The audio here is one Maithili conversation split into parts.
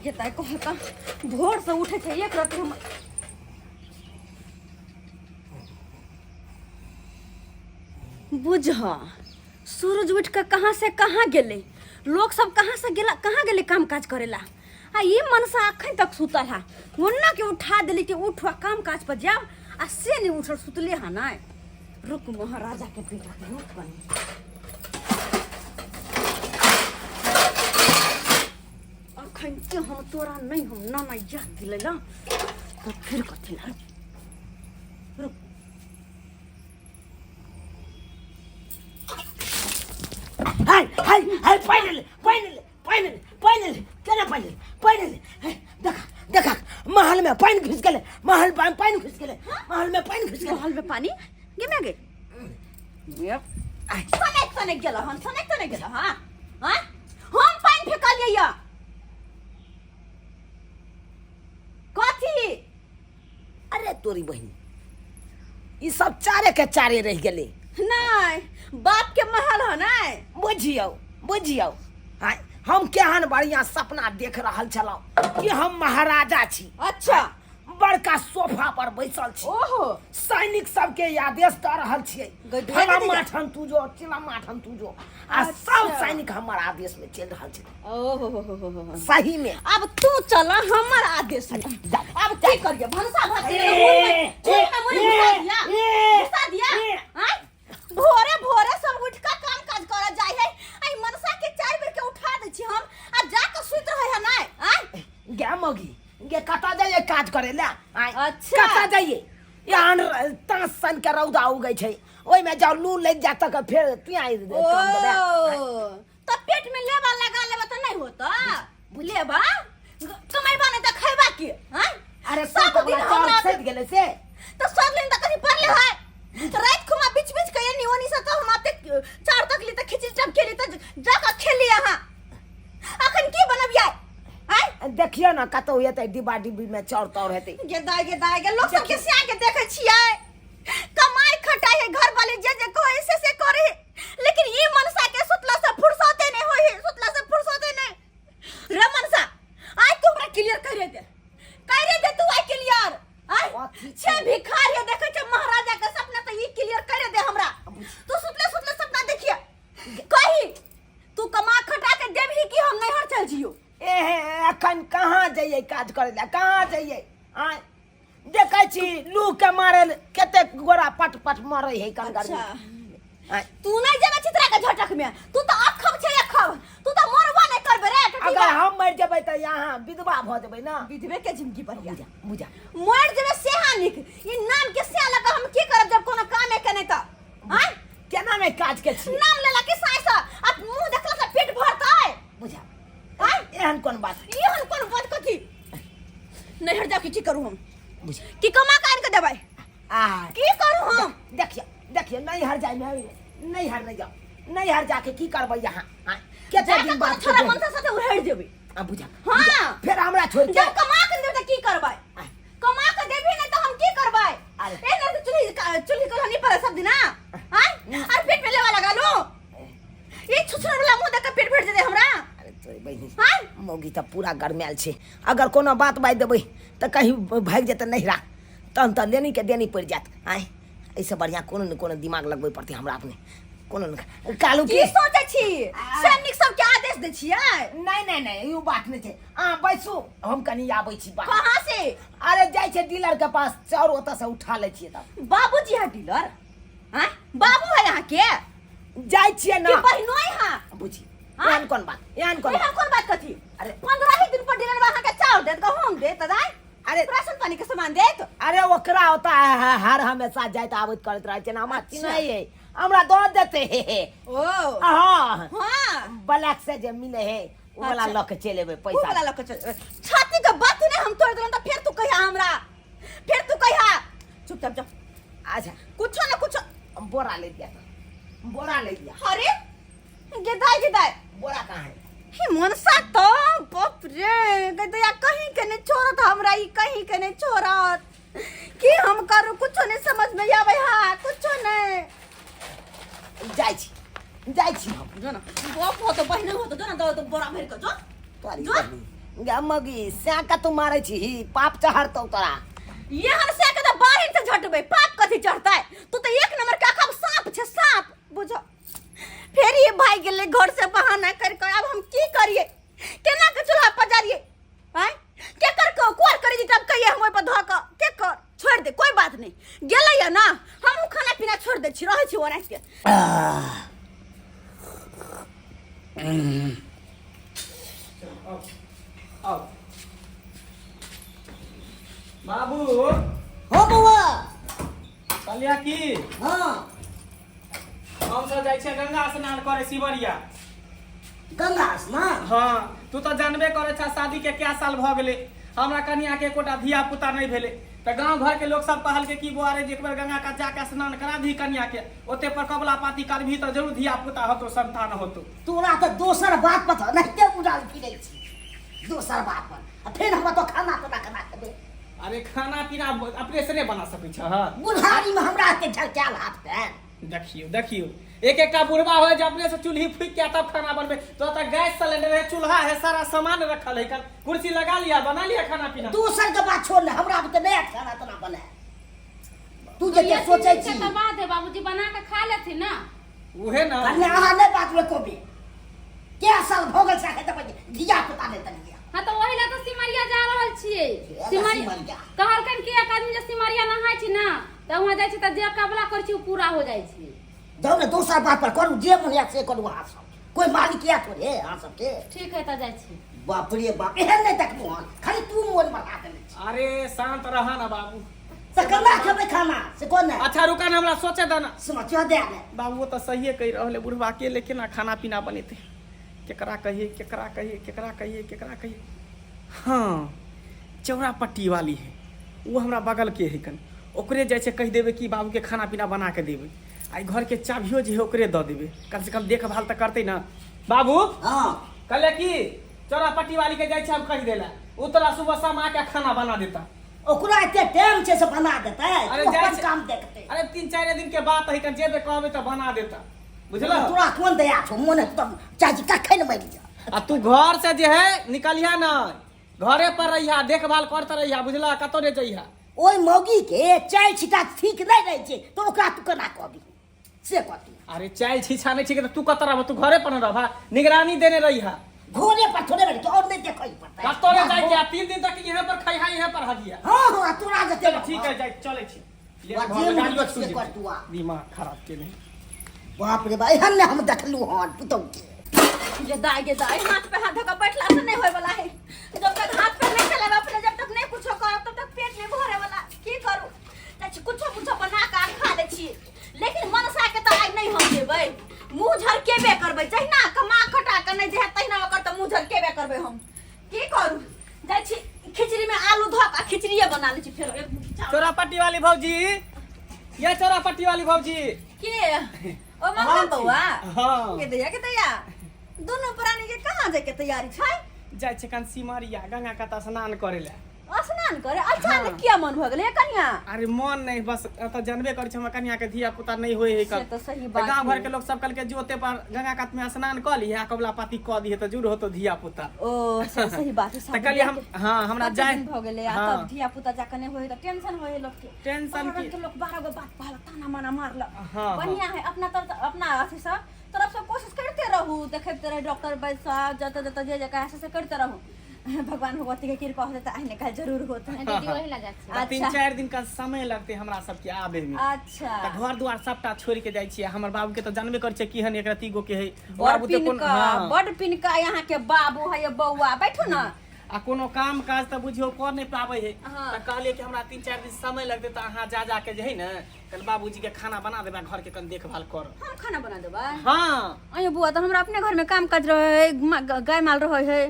गेदाय कहता भोर से उठे छै एक रात हम बुझ सूरज उठ के कहाँ से कहाँ गेलै लोग सब कहाँ से गेला कहाँ गेलै काम काज करेला आ ई मनसा अखन तक सुतल हा ओन्ना के उठा देली कि उठ आ काम काज पर जाओ आ से नहीं उठल सुतले हा नहीं रुक महाराजा के बेटा के रुक बनी अखन के हम तोरा नहीं हम ना ना याद दिलेला तो फिर कथी ला रुक हाय हाय हाय पानि ले पानि ले पानि ले पानि ले केना पानि ले पानि ले हे, देखा देखा महल में पानि घुसि गेलै महल में पानि घुसि गेलै महल में पानि घुसि गेलै महल में पानी गे में गे सनक सनक गेल हन सनक सनक गेल हँ हँ हम पानि फेकलियै यऽ कथी अरे तोरी बहिन ई सब चारे के चारे रहि गेलै नहि बाप के महल ह नहि बुझियौ बुझियौ आँय, हम केहन बढ़िया सपना देख रहल छलहुँ कि हम महाराजा छी अच्छा बड़का सोफा पर बैसल छी ओहो सैनिक सबके आदेश दऽ रहल छियै गधे फला गधे। माठन तू जो चिला माठन तू जो आ सब अच्छा। सैनिक हमर आदेश में चलि रहल छै ओहो हो हो हो हो सही में अब तू चल हमर आदेश में जा। अब की करिए भनसा भात के ए, चूल्हा में मुड़ी घुसा ए, दिया ए, घुसा दिया ए। आय भोरे भोरे सब उठ के काम काज करे जाय है आई मनसा के चार बेर के उठा दै छी हम आ जा के सुत रहे है नै आय गे मगी गे कतऽ जाइए काज करे ले आँय, अच्छा। कतऽ जाइए यहाँ ताँस सन के रौदा उगै छै ओहिमे जाउ लू लागि जायत तऽ फेर तियाइ ओ त पेट में लेबा लगा लेबा त नहीं होता लेबा कमाइबा नहीं त खैबा के आय अरे सब दिन हमरा सैत गेलै से तो सब दिन त कहीं पड़ले है रात खुमा बीच बीच के एनी ओनी से तो हम आते चार तक ली त खिचड़ी टप खेली त जाके खेली अहाँ अखन की बनबियै आय देखियौ ने कतहु हेतै डिब्बा डिब्बीमे चाउर ताउर हेतै गे दाय गे दाय गे लोग सबके सिया के देखे छियै कमाई खटाई है घर वाले जे जे कहे से से करे लेकिन ई मनसा के सुतला से फुर्सते नहीं होई है सुतला से फुर्सते नहीं रे मनसा आज तू हमरा क्लियर करे दे करे दे तू आई क्लियर आय कथी छे भिखारी है देखे छे महाराजा के सपना तो ई क्लियर करे दे हमरा तू सुतले सुतले सपना देखिए कही तू कमा खटा के देबही कि हम नैहर चल जियो एहे एखन कहाँ जइयै काज करै लए कहाँ जइयै आँय देखै छी लू के मारल कतेक गोरा पट पट मरै है कन गर्मी अच्छा आँय, तू नहीं जेबे चित्रा के झटक में तू तो अखब छे अखब तू तो मरबो नहीं करबे रे टटीबा। अगर हम मरि जेबै तऽ यहाँ विधवा भऽ जेबै ने विधवे के जिंदगी बढ़िया बुझा बुझा मर जेबे सेहा निक ई नाम के सेहा लगा हम की करब जब कोनो कामे के नहीं तो आँय केना नहि काज के छी नाम लेला के साय से आ मुंह देखला से पेट भरतै बुझा आँय एहन कोन बात एहन कोन बात कथी नैहर जाके की करू हम बुझ की कमा के आनि के देबै आ की करू हम देखियौ देखियौ नैहर जाइमे नैहर नहि जाउ नैहर जाके की करबै यहाँ आँय? कते जाके दिन कोनो बाद छोरा मनसा साथे उड़ेड़ जेबै आ बुझा हाँ। बुझा। फेर हमरा छोड़ के जब कमा के देबै तऽ की करबै आँय, कमा के देबही नहि तऽ हम की करबै अरे। ए ना चूल्ही चूल्ही कलहनी पर सब दिना आँय आर पेट में लेवा लगा लो ये छुछुर वाला मुंह देख के पेट भर जेतै हमरा अरे तोरी बहिनी आँय मौगी तऽ पूरा गरमायल छै अगर कोनो बात बाजि देबै तऽ कहीं भागि जेतै नैहरा तहन तऽ लेनी के देनी पड़ि जायत आँय एहिसँ बढ़िआँ कोनो ने कोनो दिमाग लगबै पड़तै हमरा अपने कोनो ने कालू की के सोचै छी सैनिक सबके आदेश दै छियै नहि नहि नहि ई बात नहि छै अहाँ बैसू हम कनि आबै छी बाहर कहाँ से अरे जाइ छै डीलर के पास चाउर ओतऽ से उठा लै छियै तब बाबूजी है डीलर हाँ बाबू है यहाँ के जाइ छियै कि ना बहिनोई हाँ बुझी हाँ? एहन कोन बात एहन कोन एहन बात कोन बात कथी अरे। 15 ही दिन पर डीलर अहाँ के चाउर देत गहूम देत दाई अरे राशन पानी के सामान देत अरे ओकरा ओता हर हमेशा जाइत आबैत करैत रहै छै ने हमरा चिन्है है हमरा दऽ देते हे हे ओ हाँ हाँ ब्लैक से जे मिले है ओ वाला अच्छा। लऽ के चलि एबै ऊ पैसा वाला लऽ के चल छाती के बात नहीं हम तोड़ देलौं तऽ फेर तू कहिया हमरा फेर तू कहिया चुपचाप जा अच्छा कुछो ना कुछो बोरा ले दिया तो बोरा ले दिया अरे गेदाय गेदाय बोरा कहाँ है हे मनसा तो बाप रे गदया कहीं के नहीं छोड़त हमरा ई कहीं के नहीं छोड़त की हम करू कुछो नहीं समझ में आवे हा कुछो नहीं जाइ छी जाइ छी हम जो ना बाप हो तो बहिन हो तो जो ना दो तो बोरा भर के जो तोरी जो बहिनी गे मगी सै का तू मारै छी पाप चढ़तौ तोरा। यहाँ से के तो बाहिर से झटबै, पाप कथी चढ़तै? तू तो एक नंबर के अखब सांप छे, सांप बुझो। फेर ये भाई गेलै घर से बहाना कर के, अब हम की करिए, केना के चूल्हा पजारिए? आय के कर को कोर करी तब कहिए हम ओइ पर धऽ के के कर छोड़ दे, कोई बात नहीं, गेलै या ना, हम खाना पीना छोड़ दे छी, रहै छी ओना के। आउ बाबू। हो बौआ। कहलिया की हाँ। हमसब जाइ छियै गंगा स्नान करे सिमरिया। गंगा स्नान? हाँ, तू तऽ जानबे करे छह शादी के क्या साल भऽ गेलै, हमरा कनिया के एकोटा धिया पुता नहि भेलै, तऽ गाँव घर के लोक सब कहलकै कि बौआ रे जे एक बेर गंगा कात जाके स्नान करा दही कनिया के, ओते पर कबला पाती करबही तऽ जरूर धिया पुता होतो, संतान होतो। तोरा तऽ दोसर बात पर तऽ एनाहिते उड़ल फिरै छी, दोसर बात पर, आ फेर हमरा तो खाना पीना केना खेबै? अरे खाना पीना अपने से नहि बना सकै छह? बुढ़ारी में हमरा एते झलकायल हाथ पैर। देखियौ देखियौ, एक एकटा बुढ़वा होय जे अपने से चूल्ही फूक के तब खाना बनबे, तो तऽ गैस सिलेंडर है, चूल्हा है, सारा सामान रखल है, कल कुर्सी लगा लिया, बना लिया खाना पीना। दोसर के बात छोड़ ने, हमरा तऽ नहि खाना तना बने, तू जे ये सोचै तीन छी के तऽ बात है बाबूजी, बना के खा लेथिन ना। उहे ना। कन्या अहाँ नहि बाजू एको बेर, कै साल भऽ गेल से तक धिया पुता नहि देलियै। हाँ तऽ ओहि ला तऽ सिमरिया जा रहल छियै। सिमरिया। सिमरिया कहलकनि कि एक आदमी जे सिमरिया नहाय छै ना तऽ वहाँ जाइ छै तऽ जे कबला करै छै ओ पूरा हो जाइ छै। जाउ ने दोसर बात पर करू, जे मन हैत से करू, अहाँ सब कोई मालिक या थोड़े अहाँ सबके। ठीक है तऽ जाइ छी। बाप रे बाप, एहन नहि देखलहुँ हन, खाली तू मोन बढ़ा देने छी। अरे शांत रह ना बाबू। तऽ केना खेबै खाना से कोन? अच्छा रुका ना, हमरा सोचे दे ना। सोचऽ दे ने। बाबू ओ तऽ सहिए कहि रहल है, बुढ़वा अकेले केना खाना पीना बनेतै? केकरा कहिए, केकरा कहिए, केकरा कहिए, केकरा कहिए? हाँ, चौरा पट्टी वाली है, ओ हमरा बगल के है कन, ओकरे जाइ छै कहि देबै कि बाबूके खाना पीना बना के देबै, आ घर के चाभियो जे है ओकरे दऽ देबै, कम से कम देखभाल तऽ करतै ना। बाबू। हाँ। कहले कि चौरा पट्टी वाली के जाइ छै हम कहि देला, ओ तोरा सुबह शाम आके खाना बना देता। ओकरा एते टाइम छै से बना देतै? अरे तू जाइ अपन छै- काम देखतै। अरे 3-4 दिन के बात है, कन जेबे कहबै तऽ बना देता, बुझल? तोरा कोन दया छौ? मोन एकदम चाहे छी कखन मरि जा। आ तू घर से जे है निकलिहा नहीं, घरे पर रहिहा, देखभाल करते रहिहा, बुझला? कतौ नहीं जइहा। ओहि मौगी के चाय छिटा ठीक नहि रहै छै तऽ ओकरा तू केना कहबी से कथी? अरे चाय छिछा नहीं ठीक है तो तू कतऽ रहबह? तू घरे पर न रहबह, निगरानी देने रहिहा। घरे पर थोड़े रहै और नहि देखै पड़तै। कतौ नहीं जाय के, 3 दिन तक यहाँ पर खइहा, यहाँ पर हगिया। हाँ हाँ, तोरा जते चल ठीक है, जाय चलै छी। ले वाह, घर जे में गाड़ियो मन छूट से कर जेतै। तू आ। दिमाग खराब केने। बाप रे बा, एहन नहि हम देखलहुँ हन पुतहु के। ये दाई गे दाई, हाथ पे हाथ धऽ बैठला से नहीं होय वाला है, जब तक हाथ पे नहीं चलेब अपने, जब तक नहीं कुछो करब तब तक पेट नहीं भरे वाला। की करू, जाइ छी कुछो कुछो बना के खा लै छी, लेकिन मनसा के तऽ आइ नहीं हम देबै, मुँह झरकेबे करबै, जहिना कमा खटा के नहि जे तहिना ओकर तऽ मुँह झरकेबे करबै हम। की करू, जाइ छी खिचड़ी में आलू धऽ के खिचड़िए बना लै छी फेर एक मुट्ठी चावल। चोरा पट्टी वाली भौजी, ये चोरा पट्टी वाली भौजी। के ओ मंगला बौआ? हाँ। के दैया, के दैया, दुनू प्राणी के कहाँ जाय के तैयारी छै? जाइ छै कन सिमरिया गंगा कात स्नान करे ला। स्नान करे? अच्छा ने किया मन भऽ गेलै कनिया? अरे मन नहीं, बस एतऽ जानबे करै छै हमरा कनिया के धिया पुता नहीं होय है। से तऽ सही बात गाँव घर है। के लोग सब कहलकै जो ओते पर गंगा कात में स्नान कऽ लिहे आ कबला पाती कऽ दिहे तऽ जरूर होतो धिया पुता। ओ से सही बात है। तऽ कहलियै हम, हाँ, हमरा कते जाय दिन भऽ गेलै आ हाँ। तब धिया पुता जाके नहि होय तऽ टेंशन होय है लोक के। टेंशन बारह की? रंग के लोग 12 गो बात कहलक, ताना माना मारलक। हाँ। बढ़िया है, अपना तरफ अपना अथी से तरफ से कोशिश करते रहू, देखते रहे डॉक्टर वैद्य साहब जतऽ जतऽ जे जगह ऐसे से करते रहू, भगवान भगवती के कृपा होते तऽ आइ ने काल्हि जरूर होते। दीदी वही लगा छी। तऽ तीन अच्छा। चारि दिन का समय लगतै हमरा सबके आबे में। अच्छा। तऽ घर दुआर सबटा छोड़ि के जाइ छियै, हमर बाबू के तऽ जानबे करै छियै केहन एक रत्ती गो के है। बड़ बाबू तऽ कोन पिनका, हाँ। बड़ पिनका यहाँ के बाबू है ये बौआ, बैठू ना। आ कोनो काम काज तऽ बुझियौ कर नहि पाबै है। हाँ। तऽ कहलियै कि हमरा 3-4 दिन समय लगतै, तऽ अहाँ जा जा के जे है ने कल बाबूजी के खाना बना देबै, घर के कन देखभाल कर। हम खाना बना देबै? हाँ। अरे बुआ, तऽ हमरा अपने घर में काम काज रहे है, गाय माल रहे है।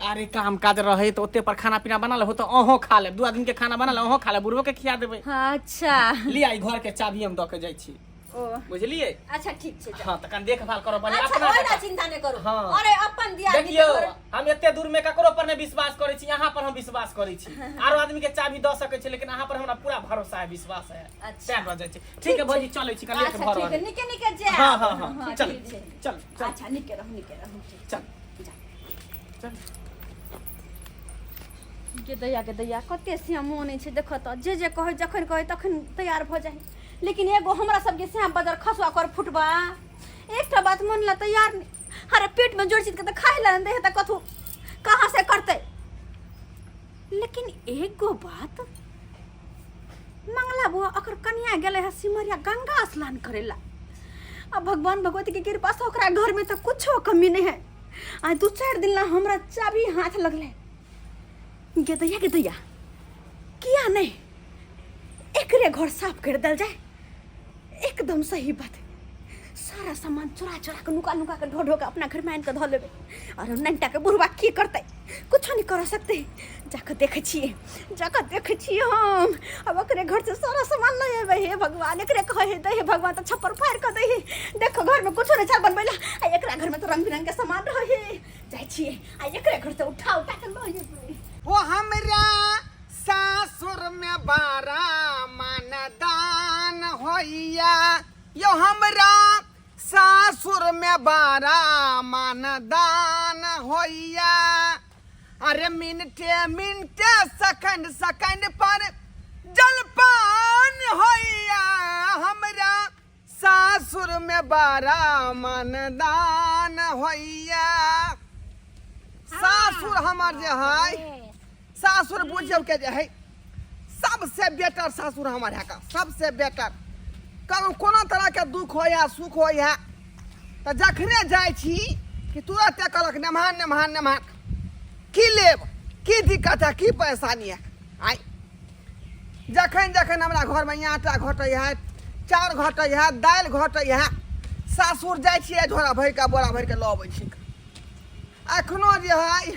अरे काम काज रहे तऽ ओते पर खाना पीना बना लेबो तऽ अहों खा लेब, 2 आदमी के खाना बना लेब, अहों खा लेब, बुढ़बो के खिया देबै। हाँ, अच्छा। लिया ई घर के चाभी हम दऽ के जाइ छी। ओ बुझलियै? अच्छा ठीक छै, जाउ। हाँ, तऽ कन देखभाल करब बढ़िया। अच्छा, अपना ओहि ला जकाँ। चिंता नहि करू। हाँ। अरे अपन दियादनी देखियौ, के घर- हम एते दूर में ककरो पर नहि विश्वास करै छी, अहाँ पर हम विश्वास करै छी। आरो आदमी के चाभी दऽ सकै छी, लेकिन अहाँ पर हमरा पूरा भरोसा है, विश्वास है। अच्छा। तैं भऽ जाइ छै। ठीक है भौजी, चलै छी, कल लेट अच्छा भऽ ठीक रहल है, है। निके निके जायब। हाँ, हाँ, हाँ, हाँ, चल, ठीक छै। चल, चल। अच्छा, निके रहू, निके रहू। चल। जा। चल। गे दैया, गे दैया, कते श्याम मोन छै देख तऽ, जे जे कहै जखन कहै तखन तैयार भऽ जाइ। लेकिन एगो हमरा सबके श्याम बजर खसुआ कर फुटबा एकटा बात मन ला तैयार नहीं। अरे पेट में जोड़ चीज के तऽ खाए ला नहीं दे तऽ कथू कहाँ से करते। लेकिन एगो बात मंगला बुआ अकर कनिया गेलै है सिमरिया गंगा स्नान करेला, आ भगवान भगवती के कृपा से ओकरा घर में तो कुछो कमी नहीं है। आ 2-4 दिन ला हमरा चाबी हाथ लगले। गेदैया गेदैया किया नहीं एकरे घर साफ कर दल जाए। एकदम सही बात, सारा सामान चोरा चोरा के नुका नुका के ढो ढो के अपना घर में आनि के धऽ लेबै। और नन्टा के बुढ़वा की करतै, कुछो नहीं कर सकते। जाके देखै छियै, जाके देखै छियै हम। अब ओकरे घर से सारा सामान लऽ अयबै। हे भगवान, एकरे कहै हे दै हे भगवान तऽ छप्पर फाड़ि कऽ दै हे। देखो घर में कुछो नहीं छल बनबै ला, आ एकरा घर में तऽ रंग बिरंग के सामान रहै हे। जाइ छियै आ एकरे घर से उठा उठा के लऽ अयबै। ओ हमरा सासुर में बारा मानदान होइया, यो हमरा सासुर में बारा मानदान होइया। अरे मिनटे मिनटे सेकंड सेकंड पर जलपान होइया, हमरा सासुर में बारा मानदान होइया। सासुर हमर जे है, सासुर बुझियौ के जे है सबसे बेटर सासुर हमर है का, सबसे बेटर। कभी कोनो तरह के दुख हो या सुख हो या तऽ जखने जाइ छी कि तुरते कहलक नमहान नमहान नमहान, की लेब, की दिक्कत है, की परेशानी है। आइ जखन जखन हमरा घरमे आटा घटै है, चाउर घटै है, दालि घटै है, सासुर जाइ छियै झोरा भरिके बोरा भरिके लऽ अबै छी। अखनो जे है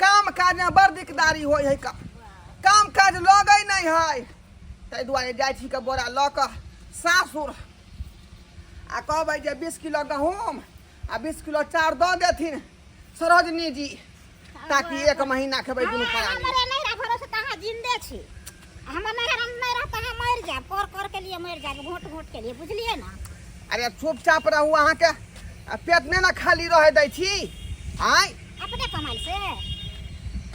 काम काजमे बड़ दिकदारी होइ है, काम काज लगै नहि है, ताहि दुआरे जाइ छी के बोरा लऽ कऽ सासुर आ कहबै जे 20 किलो गहूँम आ 20 किलो चाउर दऽ देथिन सरोजनी जी, ताकि एक महीना खेबै दुनू प्राणी। हमरे नैहरा भरोसे तऽ अहाँ जिंदे छी, हमर नैहरा नहि रहत तऽ अहाँ मरि जायब, कर कर के लिए मरि जायब, घोट घोट के लिए, बुझलियै ने। अरे चुपचाप रहू, अहाँके पेट नहि ने खाली रहै दै छी। आँय अपने कमाइ से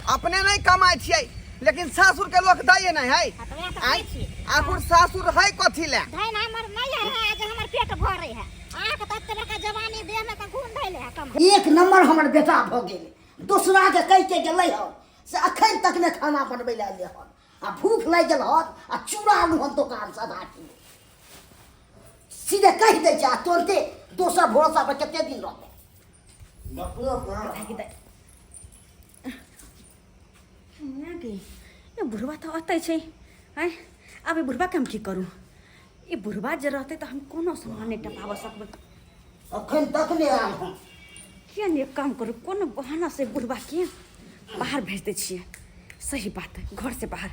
अपने नहि कमाइ छियै, लेकिन सासुर के लोक दैये नहि है। हाँ, तऽ वएह तऽ आँय कहै छी। आखुर सासुर है कथी लए? धैन हमर नैहर है जे हमर पेट भरै है, अहाँके तऽ एते बड़का जवानी देहमे तऽ गुण धैले है कमाइ। एक नंबर हमर बेटा भऽ गेल, दोसरा के कहि के गेलै हन से अखन तक ने खाना बनबै लए एलै हन, आ भूख लागि गेल हन आ चूड़ा आलू हन दोकान से आधा किलो सीधे कहि दै छै आ तुरन्ते दोसर भरोसा पर कते दिन रहतै। ए बुढ़वा तऽ अतै छै। आँय आब ई बुढ़वाके हम की करू? ई बुढ़वा जे रहतै तऽ हम कोनो सामान नहि टपाबऽ सकबै। अखन तक नहि आयल हन। किया नहि एक काम करू, कोनो बहाना से बुढ़वाके बाहर भेज दै छियै। सही बात है, घर से बाहर।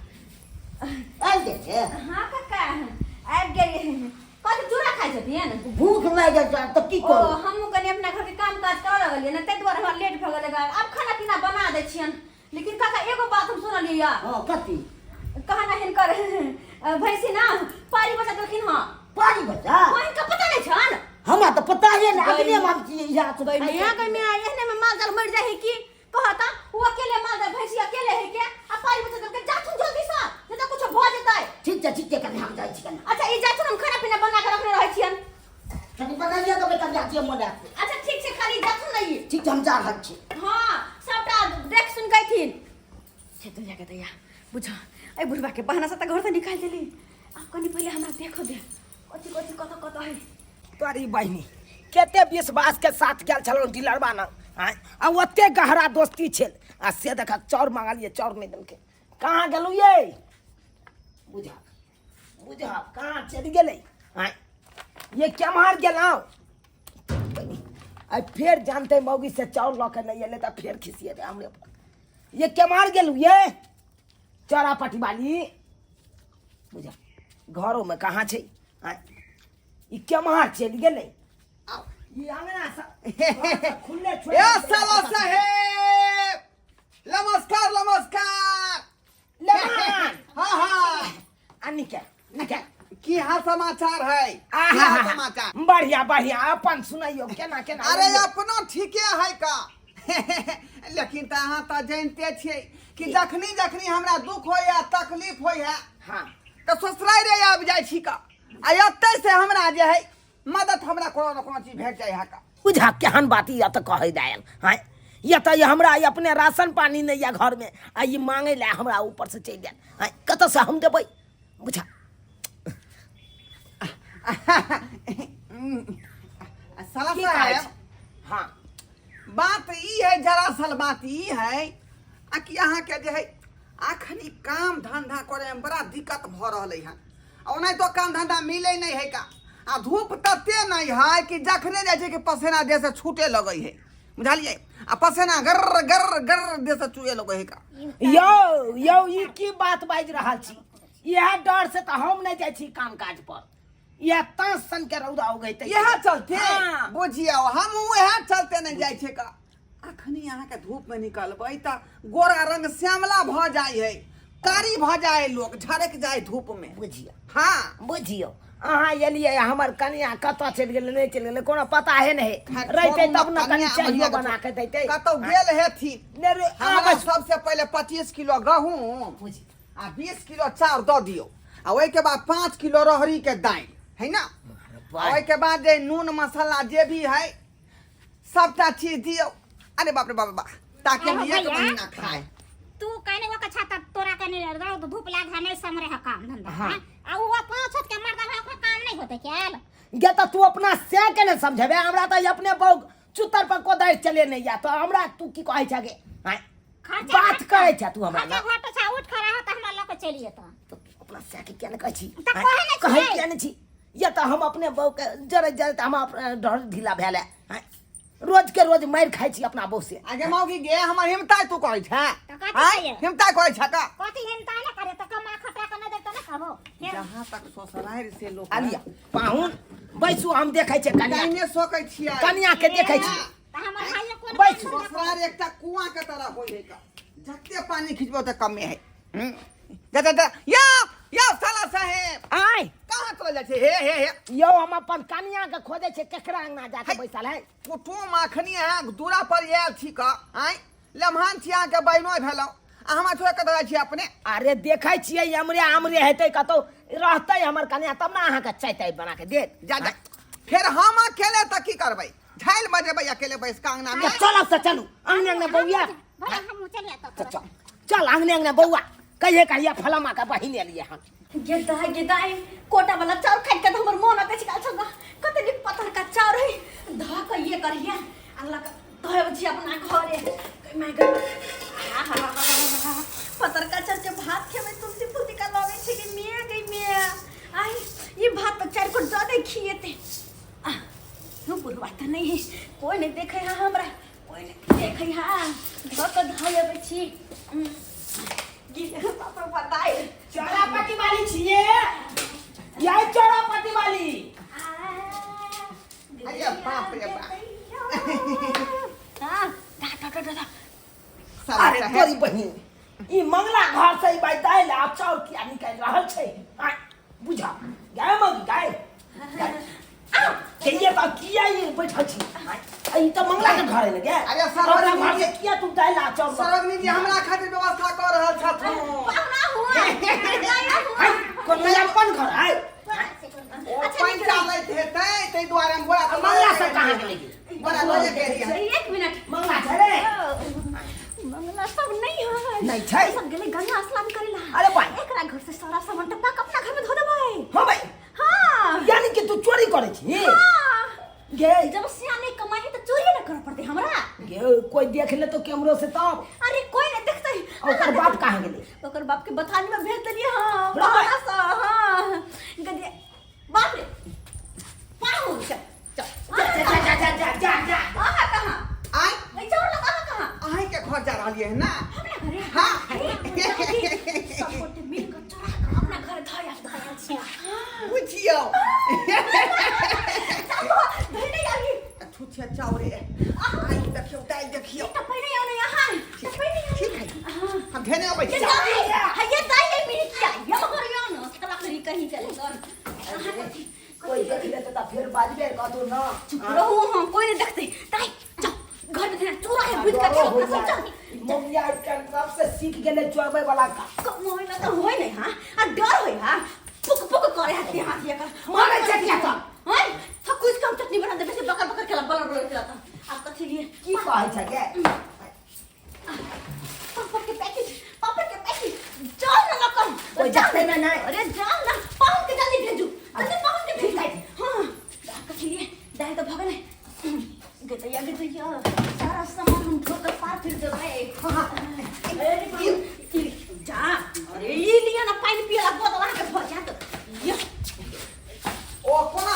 आबि गेल छै? हाँ काका आबि गेलियै। कथी चूड़ा खाइ छथिन? भूख लागि गेल छै तऽ की ओ करू? हमहूँ कनि अपना घरके काम काज करऽ लगलियै ने, ताहि दुआरे हमरा लेट भऽ गेलै। आब खाना पीना बना दै छियनि। लेकिन काका एगो बात हम सुनलियै यऽ। हाँ कथी? कहना हिनकर भैंसी ना पारी बचा देलखिन हँ। पारी बचा? हाँ, हिनका पता नहीं छन? हमरा तऽ पता ये ने, अखने हम छियै इएह सब गई मियां, गई मियां, एहने में माल जाल मर जाए है की? कहता वो अकेले माल जाल भैंसी अकेले है के आ पारी बचा देलकै। जाथुन जल्दी से, नहीं तो कुछ भ जेतै। ठीक छै, ठीक छै, कनि हम जाइ छी कनि। अच्छा ई जाथुन, हम खाना पीना बना के रखने रहै छियन। कनि बनाइए देबै कनि, जाइ छियै मोने। अच्छा ठीक छै, खाली जाथुन ने ई। ठीक छै, हम जा रहल छी। हाँ सबटा देख सुन के अयथिन। छे तो जाके दैया बुझ, एहि बुढ़वा के बहाना से तऽ घर से निकालि देली। आब कनि पहिले हमरा देखऽ दे कथी कथी कतऽ कतऽ है। तोरी बहिनी कते विश्वास के साथ गेल छलहुँ डीलरबा लग, आँय, आ ओते गहरा दोस्ती छल, आ से देख चाउर मांगलियै चाउर नहि देलकै। कहाँ गेलहुँ ये? बुझा बुझा कहाँ चलि गेलै? आँय ये केम्हर गेलहुँ? आ फेर जानते मौगी से चाउर लऽ के नहि एलै तऽ फेर खिसिएतै हमरे पर। ये केम्हर गेलहुँ ये चौरा पट्टी वाली? बुझा घरोमे कहाँ छै? आँय ई केम्हर चलि गेलै? ई अंगना सब खुले छोड़ि ए साला साहेब नमस्कार नमस्कार। लेमान। हाँ हाँ आ निकल निकल। की हाल समाचार है? की हाल समाचार? बढ़िया बढ़िया, अपन सुनाइयो केना केना? अरे अपनो ठीके है का, लेकिन तऽ अहाँ तऽ जानिते छियै कि जखनी जखनी हमरा दुख होइए तकलीफ होइए हाँ तऽ ससुरारे आबि जाइ छी का आ एतै से हमरा जे है मदद हमरा कोनो ने कोनो चीज भेट जाइ है का बुझा केहन बात यऽ तऽ कहै दायल हाँ ये तऽ हमरा ई अपने राशन पानी नहि यऽ घरमे आ ई मांगै लए हमरा ऊपर से चलि आयल आँय कतऽसँ हम देबै बुझा साला की कहै साहेब छी? हाँ बात ई है दरअसल बात ई है आ कि अहाँके जे है अखनी काम धंधा करे में बड़ा दिक्कत भऽ रहलै हन आ ओनाहितो काम धंधा मिलै नहि है का आ धूप तते नहि है कि जखने जाइ छै कि पसेना देह से छूटे लगै है बुझलियै आ पसेना गर्र गर्र गर्र देह से चुए लगै है का यौ यौ ई की बात बाजि रहल छी इएह डर से तऽ हम नहि जाइ छी काम काज पर इएह ताँस सन के रौदा उगैतै इएह चलते हाँ। बुझियौ हम उएह चलते नहि जाइ छै का अखनी अहाँके धूपमे निकलबै तऽ गोरा रंग श्यामला भऽ जाइ है कारी भऽ जाइ है लोक झरकि जाइ धूपमे बुझियौ हाँ बुझियौ अहाँ एलियै हमर कनिया कतऽ चलि गेलै नहि चलि गेलै कोनो पता हे नहि खैर, रहितै छोड़ू तब ने कनि कनिया चाहियो भैया के बना के दैतै कतौ गेल हेथिन नहि रे हमरा आबै सबसे पहिले 25 किलो गहूम बुझि आ 20 किलो चाउर दऽ दियौ आ ओहिके बाद 5 किलो रहरी के दालि है ना आ ओहिके बाद जे नून मसाला जे भी है सबटा चीज दियौ अरे बाप रे बाप रे बा ताकि हम अरे एक भैया। महीना खाए तू कहने वो कछा तब तोरा कहने रौद धूप लाग है नहीं समरे है काम धंधा हाँ। हाँ? आ वो पांच हाथ के मर्दा है ओकरा काम नहीं होते क्या गे तऽ तू अपना से के ने समझेबे हमरा तऽ अपने बहु चुतर पर कोदारि चले नहीं या तऽ हमरा तू की कहै छगे आँय? खर्चा बात करै छ तू हमरा खर्चा लग। घट छा उठ खड़ा हो त हमरा लऽ के चलि जेतऽ तऽ तू अपना से के किया ने कहै छी तऽ आँय? कहै ने कहै छियै। किया ने छी या तऽ हम अपने बहू के जरे जरे तऽ हम अपने डर ढीला भेल है आँय? रोज के रोज मारि खाइ छी अपना बहू से आगे मौगी गे हमर हिमता तू कहै छै तऽ कथी आँय कहियै? हिमता कहै छै का कथी हिमता ने करे तऽ कमा खटा के नहि देब तऽ नहि कहबो फेर जहाँ तक ससुरारि से लोक आलिया पाहुन बैसू हम देखै छियै कनिया डाइने सकै छियै कनिया के देखै छी तऽ हमर भाइयो कोन बैसू। काम धंधा ससुरारि एकटा कुआं के तरह होइ है का जते पानी खिंचबो तऽ कमे है हम्म। जा जा जा या या साला साहेब आय कहाँ चल जाइ छै हे हे हे यौ हम अपन कनिया के खोजै छियै केकरा अंगना जाके है। बैसल है कुटुम अखनी अहाँ दूरा पर आयल छी का आँय लम्हान छी अहाँके बहिनो भेलहुँ आ हमरा छोड़ि कतऽ जाइ छी अपने अरे देखै छियै अमरे आमरे हेतै कतौ रहतै हमर कनिया तब ने अहाँके चाय ताय बना के देत जा जा फेर हम अकेले तऽ की करबै झालि बजेबै अकेले बैस कऽ अङ्गनामे तऽ चलब से चलू अंगने अंगने बौआ भैया हमहूँ चलिए तऽ चल चल अंगने अंगने बौआ कहिए कहिए फलामा के बहिन एलियै हन गेदा गेदा कोटा वाला चाउर खाइ के हमर मोन अकछ गेल छल कते नीक पत्थर का चाउर है धऽ के ये करिया अल्लाह का धोए छी अपना घरे मैं पत्थर का चाउर के भात खेबै तुलसी फुलती का लगै छै कि मिया गई मिया आई ये भात तो चार को ज्यादा खिएते नु बुढ़वा तऽ नहीं है कोई नहीं देखे है हमरा कोई नहीं देखे है धऽ के धऽ अबै छी बाप रे बताए चौरापति वाली छियै यही चौरापति वाली अरे बाप रे बाप। हाँ, दा, दा, दा, दा, दा। साला अरे साहेब तोरी बहिन ई मंगला घर से ई बाई दालि आ चाउर किया निकालि रहल छै आँय, बुझा गाय मगी गाय के ये तऽ किया ई बैठल छी आँय, ई तऽ मंगला के घर है ने गे अरे सरवरी अपना घर से किया तू दालि आ चाउर सरगनी जी हमरा खातिर व्यवस्था कऽ रहल छथुन पाहुना हुआ आँय, कोनो अपन घर है ओ पैंचा लैत हेतै ताहि दुआरे हम बोरा आ मंगला सब कहाँ गेलै बोरा लऽ गेलियै एक मिनट मंगला छै रे मंगला सब नहीं है नहीं छै। सब गेलै गंगा स्नान करेला अरे भाई। एकरा घर से सारा सामान टपा के अपना घर में धो देबै हाँ भाई हाँ यानी कि तू चोरी करै छी हाँ। गे जब सियाने कमाई तो चोरी ना करे पड़ते हमरा गे कोई देख ले तो कैमरो से तब अरे कोई नहीं देखते आ ओकर बाप कहाँ गेलै ओकर बाप के बथानी में भेज देलिए हाँ रे भाई। बाहर से हाँ गदिया बाप रे पाहुन चल चल जा जा जा जा जा जा कहाँ कहाँ आँय नहीं चाउर लगा कहाँ अहीँके घर जा रहलियै हँ ना हमरा घरे हाँ। सब गोटे मिल के चोरा के अपना घर धोया धोया छै बुझियौ चलो धोने आई छुछे चाउरे आइ देखियौ दालि देखियौ तऽ पहिने आउ ने यहाँ तऽ पहिने आउ ठीक है हम धेने अबै ये छी दाई हाँ ये दाई ये मिल किया ये मगर यो न साला करी कहीं चले गन कोई देख लेते तऽ फेर बाजबे कहतौ ना चुप रहो हम कोई नहीं देखते दाई जाओ घर में देना चोरा है बुझ के चलो सब जाओ मम्मी आज के सबसे सीख गेले चोरबै वाला का। कमाई ना तो होय नहीं हां, आ डर होय हां, पुक पुक करे हाथी हाथी एकर। मारै छै किया तऽ? हैं तो कुछ कम चटनी बना देबे से बकर बकर खेला, बलर बलर खेला। आप कथी लिए? की कहै छै गे? पापड़ के पैकेट, पापड़ के पैकेट, जाओ ना लकन। ओइ जाते ना नहीं। अरे जाओ ना, पाहुन के जल्दी भेजू, जल्दी पाहुन के भेजू। हाँ, आप कथी लिए? दाल तो भगल है। गदैया गदैया सारा सामान हम ढोकर पार फिर देबै। हाँ, अरे जा, अरे ई लिया ना पानि पियला बोतल अहाँके भऽ जायत। ये ओ कोना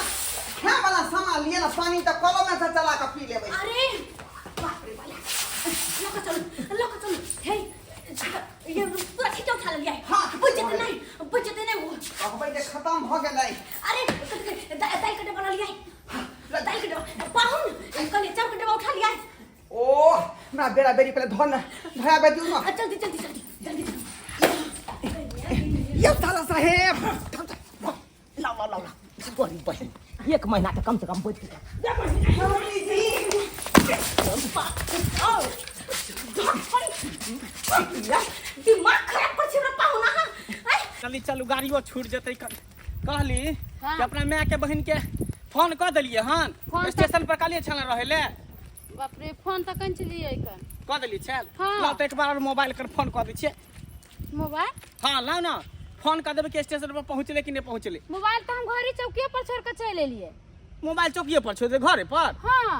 खाय वाला सामान लिए ना, पानी तऽ कलो में से चला कऽ पी लेबै। अरे बाप रे बाप, लऽ कऽ चलू, लऽ कऽ चलू। हे ये पूरा खींचा उठा लिया है। हाँ। बुझ जेतै नहीं, बुझ जेतै नहीं वो। कहबै जे खतम भऽ गेलै। अरे दाल के डब्बा लऽ लिया है, दाल के डब्बा। पाहुन कहलिए चाउर के डब्बा उठा लिया है। ओ हमरा बेरा बेरी पहिले धो न धोया बे दियौ न। जल्दी जल्दी जल्दी जल्दी जल्दी। यौ साला साहेब, लाओ लाओ लाओ लाओ तोरी बहिन, एक महीना तऽ कम से कम बचि गेल। दिमाग खराब कर छी हमरा पाहुन अहाँ। जल्दी चलू, गाड़ियो छूट जेतै। कहली हाँ। कि अपना माय के बहिन के फोन कऽ देलियै हन? फोन तऽ- स्टेशन पर कहलियै छल रहै ले। बाप रे, फोन तऽ कन छलियै कन? कऽ देलियै छल? हाँ। लाउ तऽ एक बार और मोबाइल कर फोन कऽ दै छियै। मोबाइल? हाँ, लाउ ना, फोन कऽ देबै कि स्टेशन पर पहुँचले कि नहि पहुँचले। मोबाइल तऽ हम घरे चौकिए पर छोड़ के चलि एलियै। मोबाइल चौकिए पर छोड़ दे घरे पर? हाँ।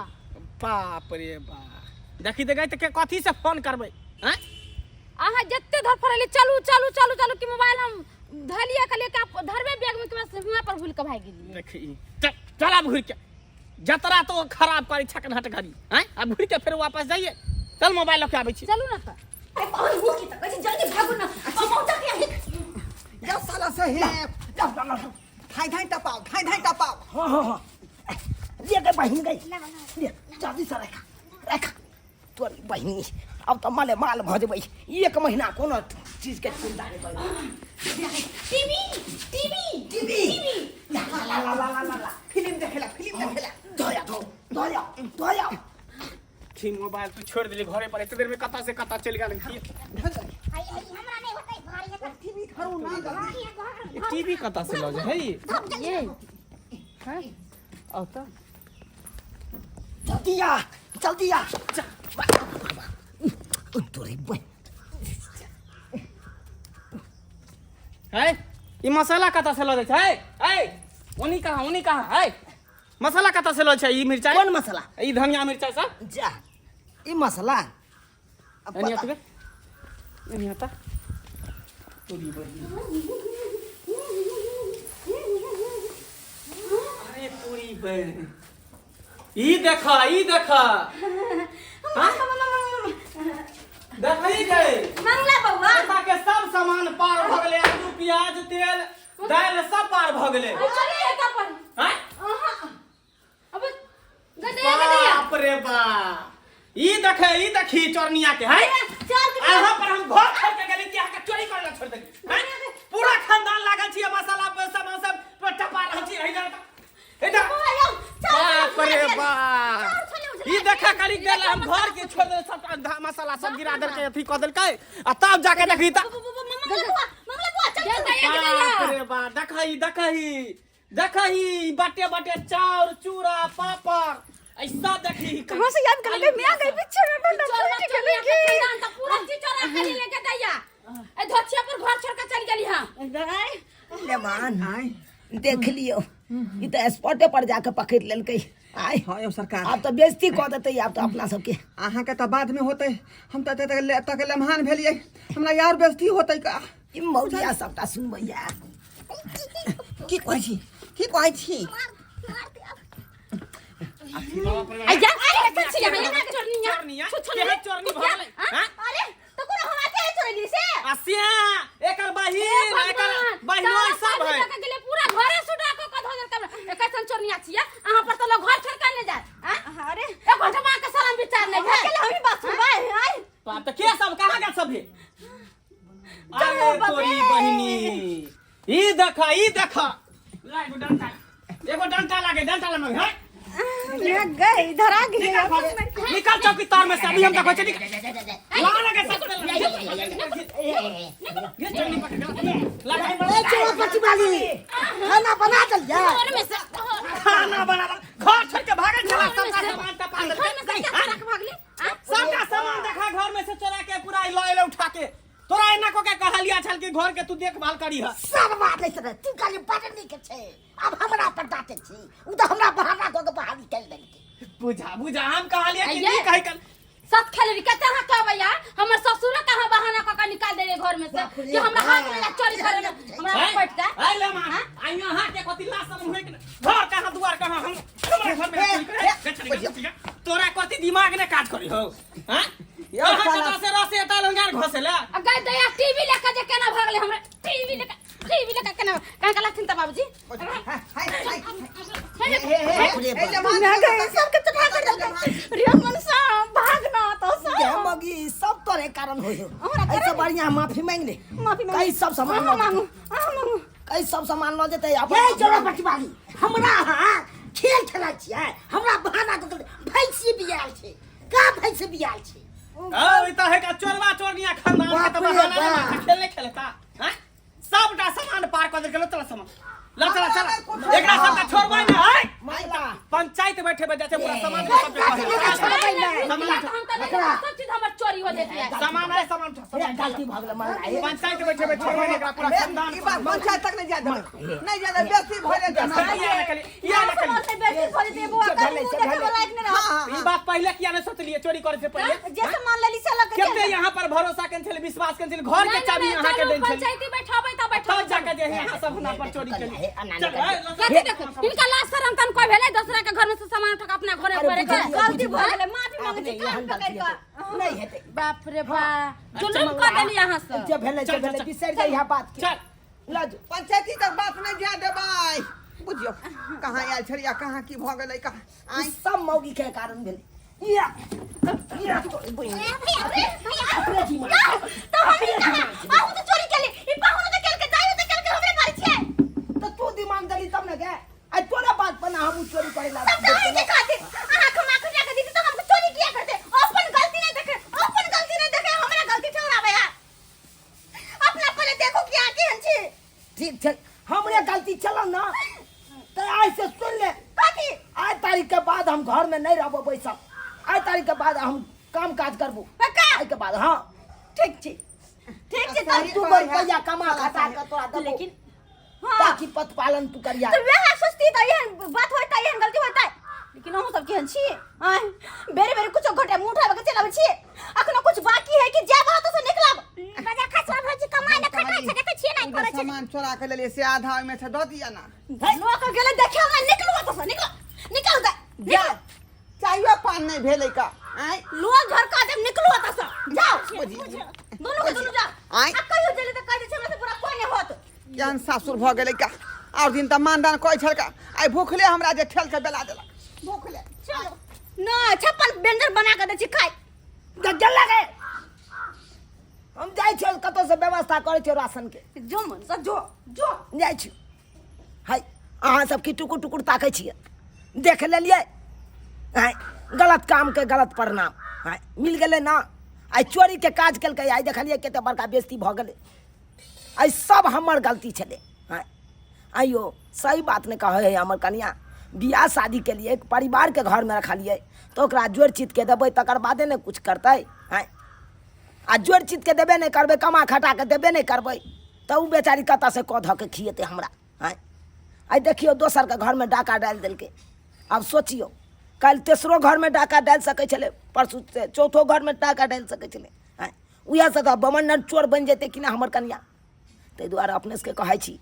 बाप रे बाप, देखी देखे तऽ कथी से फोन करबै? आँय, अहाँ जते धरफड़ेलियै चलू चलू चलू चलू कि मोबाइल हम धलियै, कहलियै कि आप धरबै बैग में कि बस हुआं पर भूल के भागि गेलियै। देखी, चल चल आब घुरि के, जतरा तो खराब करै छकन हट घड़ी। आँय, आब घुरि के फेर वापस जाइए। चल, मोबाइल लऽ के आबै छी। चलू ना तऽ। अरे पाहुन, मुँह की तकै छी? जल्दी भागू ना, पहुँचा के आही। यौ साला साहेब, लाओ लाओ लाओ। धाइ धाइ टपाउ, धाइ धाइ टपाउ। हाँ हाँ हाँ, ले गई बहिन गई, ले जल्दी से रखा रखा। तोरी बहिनी, अब तऽ माले माल भऽ जेबै, एक महीना कोनो चीजके चिन्ता नहि करबै। टीवी टीवी टीवी, ला ला ला ला ला ला ला। फिल्म देखेला, फिल्म देखेला। धोया धो धोया धोया। छी, मोबाइल तू छोड़ि देली घरे पर, एते देर में कतऽ से कतऽ चलि गेल की? आई आई, हमरा नहीं होतै, भारी है। टीवी धरू ना जल्दी। भारी है घर। टीवी कतऽ से लऽ जाइ है? ये हैं, आउ तऽ। जल्दी आ, जल्दी आ। तोरी बहिन। है, ई मसाला कतऽ से लऽ जाइ छै? है, ओनी कहाँ, ओनी कहाँ है? मसाला कतऽ से लऽ छै ई मिरचाई? कोन मसाला? ई धनिया मिरचाई सब। जा, ई मसाला अब एनी पता- आतबे, एनी आता। तोरी बहिन, अरे तोरी बहिन, ई देखा, ई देखा, हाँ? देखही गई। मंगला बउआ। एतऽ के सब सामान पार भऽ गेलै, आलू प्याज तेल दालि सब पार भऽ गेलै। अरे एता पर। आँय? अहाँ अब गदैया गदैया। बाप रे बाप, ई देखे, ई देखी चोरनिया के है। चार के अहाँ पर हम घर छोड़ के गेली कि अहाँके चोरी करे ला छोड़ देली? हैं? पूरा खानदान लागल छी मसाला पर, सामान सब पर टपा रहल छी। इधर इधर। बाप रे बाप, ई देखा करी गेल, हम घर के छोड़ देल, सब मसाला सब गिरा देलकै, अथी कऽ देलकै आ तब जाके देखी त बाप रे बाप, देखही देखही देखही, बाटे बाटे चाउर चूड़ा पापड़ ऐसा देखी। कहाँ से याद कर गई? मैं आ गई पीछे में बंदा चोरवा फूट चोरवा गई। के खानदान त पूरा चीज चोरा के ले गदैया, ए धोछिया पर घर छोड़ के चल गेली। हां। ले मान, देख लियौ, ई तऽ स्पॉटे पर जाके पकड़ि लेलकै आय। हाँ यौ सरकार। आब तऽ बेइज्जती कऽ देतै आब तऽ अपना सबके। अहाँके तऽ बादमे होतै, हम तऽ एते तक लम्हान भेलियै, हमरा यार बेइज्जती होतै का? ई मौलिया सबटा सुनबैया। की कहै छी, की कहै छी? आ जा, अरे कथी छी यहाँ? यहाँ चोरनिया। चोरनिया? छो छो। केहन चोरनी भऽ गेलै? हाँ? अरे तो कोनो हम आके चोरली से? आ सिया एकर बहिन, एकर बहिनोई सब है। गेले पूरा घरे सुडा को कधो देल कमरा। एकर सन चोरनिया छिया, अहाँ पर तो लोग घर छोड़ के नहीं जाए। हाँ? अरे एक घंटा मां के शरम विचार नहीं है। अकेले हम ही बात सुनबै आय। बाप, तऽ के सब कहाँ गेल सब हे? अरे तोरी बहिनी, ई देखा, ई देखा, ला एगो डंटा, एगो डंटा लागे, डंटा लगे है। ये गई, इधर आ गई। निकल, निकल चौकी तार में से, अभी हम देखो, निकल ला लगे। ये चोरनी पकड़ के लगा। ए चोरा पट्टी वाली, खाना बना देलियै? घर में से खाना बना घर छोड़ के भागल छला, सबका सामान टपा घर में से देलकै। क्या चोरा के भागली? आँ? सबका सामान देखा, घर में से चोरा के पूरा लऽ एलै उठा के। तोरा एना को के कहलिया छल कि घर के तू देखभाल करी ह। सब बात नहीं सर, तू खाली बड़ नीक छै। अब हमरा पर डांटे छी? उ तऽ हमरा बहाना कऽ के बाहर निकालि देलकै। बुझा बुझा, हम कहलिया कि आइये। नीक है कल सत खेलरी कते अहाँ कहबै यार, हमर ससुर कहाँ बहाना कऽ के निकाल देले घर में से कि हमरा हाथ में चोरी करे में हमरा पटता। आइ ले मां, आइ यहाँ के कथि लाश सब होय के घर कहाँ दुआर कहाँ, हम हमरा घर में चोरी करे। गछरी, तोरा कथि दिमाग ने काज करी हो? हां, यौ कहाँ साला। कतऽ से रसे एता लंगार घसेला। आ गई दया, टीवी लेके जे केना भागले हमरा, टीवी लेके, टीवी लेके केना कहाँ कहलथिन त बाबूजी? हाय हाय हे। हे हे जमान। सबके चटा कर देलकै रे मनसा, भाग ना तो ये सब। मगी, सब तोरे कारण होय हो। हमरा कारण? ऐसे बढ़िया माफी मांग ले। माफी मांगू। कई सब सामान अहाँ लऽ मांगू, अहाँ मांगू। कई सब सामान लऽ जेतै अपन। ये चोरा पट्टी वाली, हमरा अहाँ खेल खेलाइ छियै? हमरा बहाना कऽ के भैंसी बियाल छै का? भैंसी बियाल छै। ओ ई त है का चोरवा चोरनिया खानदान के त बाप रे बहाना ने बाप। माथा खेल नहीं खेलता हैं, सबटा सामान पार कऽ देलकै। चल सामान ल, चल चल, एकरा सबटा छोड़बै ने है। माइला पंचायत बैठे बैठे छै, पूरा सामान के सबके कहै। सामान हम त नहीं, सब चीज हमर चोरी हो जेती है। सामान है, सामान उठा, हे सामान। गलती भऽ गेलै माइला हे। पंचायत बैठे बैठे छोड़बै ने एकरा पूरा खानदान। ई बात पंचायत तक नहीं जा देबै, नहीं जा देबै, बेसी भऽ जेतै ना। किया ने कली, किया ने कली? सामान से बेइज्जती भऽ जेतै बौआ, जे कल भेलै मुँह से देखे भेलै। वाला लायक नहि हाँ रहत। हाँ। ई बात पहिले किया ने सोचलिए चोरी करे से पहिले? जे सामान लेली से लऽ के केते चल। यहाँ पर भरोसा केने छलै, विश्वास केने छलै, घर के चाबी यहाँ के देन छलै। पंचायती बैठाबै त बैठाबै। तब जाके जे यहाँ सब हमरा पर चोरी केली। हे, अना चल, नहि ए, ल, चल। कथी देखो, हिनका लाज शरम तन कोई भेलै? दोसरा के घर में से सामान उठा के अपना घरे अरे करे के बुझलियै, गलती भऽ बुझलियै। गेलै, माफी मांगै छी अपने कान एहन पकड़ि गलती कऽ। हेतै नहि हेतै। बाप रे बाप, जुलुम कऽ देली अहाँ सब। जे भेलै से चल, भेलै, चल, बिसरि जाइ बात के। चल। लऽ जो। पंचायती तक बात नहीं जा देबै। बुझियौ कहाँ आयल छलियै, कहाँ की भऽ गेलै, कहाँ ई आँय। सब मौगी के कारण भेलै। या या तोरे बहिन। भैया भैया, अपने दिमाग। तो हम ई कहाँ अहूँ तऽ चोरी केली, ई पाहुन तऽ केलकै, दाइयो तऽ केलकै, हमरे मारै छियै। तऽ तू दिमाग देली तब ने गे। आइ तोरे बात पर ना हम चोरी करे ला। सब तऽ अहींके खातिर। अहाँ हम आँख उठा के दीदी तऽ हमके चोरी किया करते? अपन गलती नहीं देखे, अपन गलती नहीं देखे, हमरा गलती ठहराबै है। अपना पहले देखो कि अहाँ केहन छी। ठीक छै, हमरे गलती चलो ना तऽ आइ से सुन ले। कथी? आइ तारीख के बाद हम घर में नहीं रहबो बैसल। आइ तारीख के बाद हम काम काज करबो। पक्का? आइ के बाद, हाँ। ठीक छै, ठीक छै। तब तू रुपैया कमा खटा के तोरा देबो। लेकिन हाँ ताकि पतपालन तू करिया। तऽ वएह सोचती तऽ एहन बात होइता, एहन गलती होइता? लेकिन अहूँ सब केहन छी आँय, बेरे बेरे कुछो घटे मुँह उठाबे के चलि आबै छी। अखनो कुछ बाकी है कि जायब हाथ से निकलब? बजा खसवा भौजी कमाइ ने खटाइ छै, देखै छियै ने करै छै। सामान चोरा के लेलियै से आधा ओहिमे छै, दऽ दिअ ना। लोक गेलै देखे हमरा। निकलू ओतऽ से, निकलो, निकल दे, जा निकलो। चाहियो पान नहि भेलै का आँय? लोग घर का देब, निकलू ओतऽ से, जाओ। बुझियौ। दुनू के दुनू जाओ। आँय? आ कहियो जेली तऽ कहि दै छै हमरा से पूरा कोई नहि होत। केहन सासुर भऽ गेलै का। आओर दिन तऽ मानदान कहै छलका, आइ भूखले हमरा जे ठेल के बेला देलक भूखले। चलो ना, 56 व्यंजन बना के दै छी खाइ। गेल लगे, हम जाइ छियै कतौ से व्यवस्था करै छियै राशन के। जो मन से जो जो। जाइ छी। हाय, अहाँ सब की टुकुर टुकुर ताकै छियै? देख लेलियै आँय, गलत कामके गलत परिणाम आँय मिल गेलै ने। आइ चोरीके काज केलकै, आइ देखलियै कते बड़का बेइज्जती भऽ गेलै। आइ सब हमर गलती छलै आँय। आइयो सही बात नहि कहै हइ हमर कनियाँ। बियाह शादी केलियै, परिवारके घरमे रखलियै तऽ ओकरा जोड़ि चितके देबै, तकर बादे ने किछु करतै आँय। आ जोड़ि चितके देबे नहि करबै, कमा खटा कऽ देबे नहि करबै, तऽ ओ बेचारी कतऽसँ कऽ धऽ कऽ खिएतै हमरा आँय? आइ देखियौ, दोसरके घरमे डाका डालि देलकै। आब सोचियौ, काल्हि तेसरो घरमे डाका डालि सकै छलै, परसू चौथो घरमे डाका डालि सकै छलै आँय। उएहसँ तऽ बमन्नर चोर बनि जेतै कि नहि हमर कनियाँ? ताहि दुआरे अपने सबके कहै छी,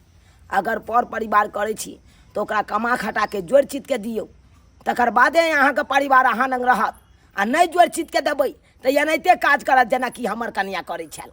अगर पर परिवार करै छी तऽ ओकरा कमा खटाके जोड़ि चितके दियौ, तकर बादे अहाँके परिवार अहाँ लग रहत। आ नहि जोड़ि चितके देबै तऽ एनाहिते काज करत जेनाकि हमर कनियाँ करै छल।